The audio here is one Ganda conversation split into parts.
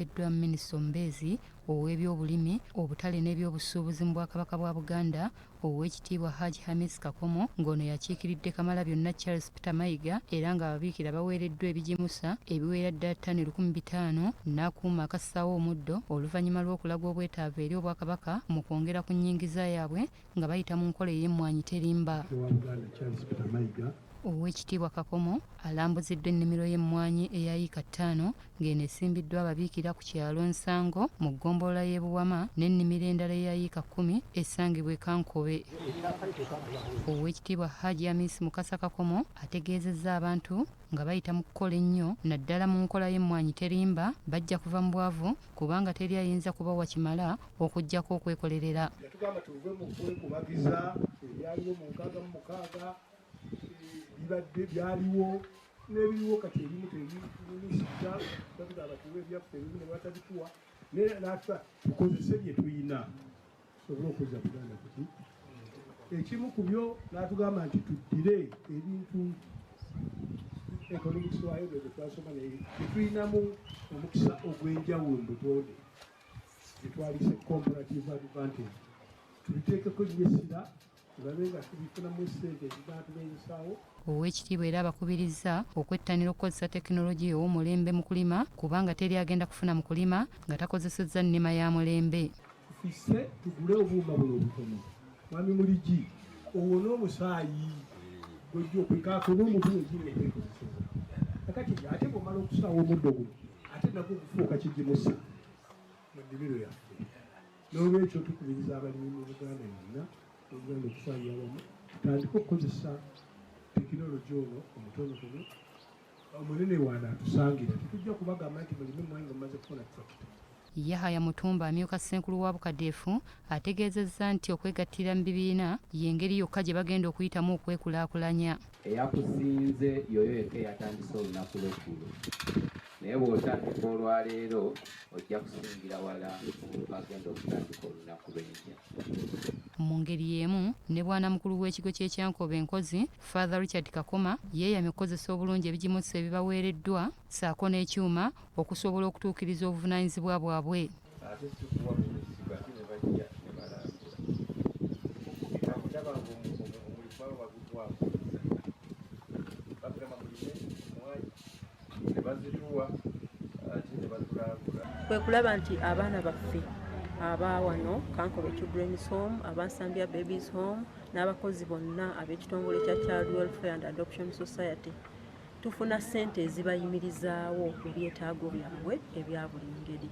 Bakulembeddwamu Minisita omubeezi ow'ebyobulimi, obutale n'ebyobusuubuzi mu Bwakabaka bwa Buganda, Oweekitiibwa Hajj Hamis Kakomo ng'ono y'akiikiridde Kamalabyonna Charles Peter Mayiga era ng'ababiikira baweereddwa ebigimusa ebiwerera ddala ttani 5000 n'akuuma akassaawo omuddo oluvannyuma lw'okulaga obwetaavu eri Obwakabaka mu kwongera ku nnyingiza yaabwe nga bayita mu nkola ey'Emmwanyi Terimba. Owa Buganda Charles Peter Mayiga. Oweekitiibwa Kakomo alambuziddwa ennimiro y'emmwanyi eya yiika ttaano ng'eno esimbiddwa ababiikira ku kyalo Nsango mu ggombolola y'e Buwama n'ennimiro endala eya yiika kkumi esangibwa e Kankobe. Oweekitiibwa Hajji Amisi Mukasa Kakomo ategeezezza abantu nga bayita mu kukola ennyo naddala mu nkola y'Emmwanyi Terimba bajja kuva mu bwavu kubanga teri ayinza kubawa kimala okuggyako okwekolerera. Yatugamba tuve mu kwekubagiza ebyaliwo mu 66, bibadde byaliwo n'ebiriwo kati ebimu tebitunyumisiza, batugamba tuwe ebyaffe ebimu ne batabituwa, naye natuba tukozese bye tuyina tusobole okuzza Buganda kuki. Ekimu ku byo n'atugamba nti tuddire ebintu economics waayo bwe twasoma, naye tetulinamu omukisa ogw'enjawulo mu butonde gyetwalise comparative advantage, tubiteekeko nnyo essira tulabe nga tubifunamu ssente ezinaatubeezesaawo. Oweekitiibwa era abakubirizza okwettanira okukozesa tekinologiya ow'omulembe mu kulima kubanga teri agenda kufuna mu kulima nga takozesezza nnima ya mulembe. Tufisse tugule obuuma buno obutono, mwami Muligi, owone omusaayi gwojja okwekaako n'omutu wegiri okwekozeseza. Kakati ate bw'omala okusaawa omuddo guno, ate nagwo gufuuka kigimusa mu nnimiro yaffe. N'olwekyo tukubiriza abalimi mu Buganda yonna Uganda okutwalira awamu tutandike okukozesa tekinologi ono omutonotono. Omunene waanaatusangira tetujja kubagamba nti mulime mwanyi nga mumaze kufuna tractor. Yahaya Mutumba amyuka ssenkulu wa Bukadeefu ategeezezza nti okwegattira mu bibiina y'engeri yokka gye bagenda okuyitamu okwekulaakulanya. Eyakusinze y'oyo yekka eyatandise olunaku lw'eggulo. Naye bw'otandika olwaleero, ojja kusingira wala omuntu agenda okutandika olunaku lw'enkya. Mu ngeri y'emu ne bwanamukulu w'ekigo ky'e Kyankobe Nkozi, Father Richard Kakoma yeeyamye okukozesa obulungi ebigimusa ebibaweereddwa ssaako n'ekyuma okusobola okutuukiriza obuvunaanyizibwa bwabwe. Ate si kuwa buwuzi ate ne bajja ne balambula. Ndaba ng'omulimu baba bagutwanguyiza. Batugamba mulime emmwaanyi ne bazituwa ate ne batulambula. Kwe kulaba nti abaana baffe aba wano Kankobe Children's Home, aba Nsambya Babies Home n'abakozi bonna ab'ekitongole kya Child Welfare and Adoption Society tufuna ssente ezibayimirizaawo mu byetaago byabwe ebya buli ngeri.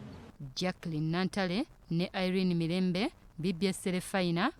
Jacqueline Nantale ne Irene Mirembe, BBS Terefayina.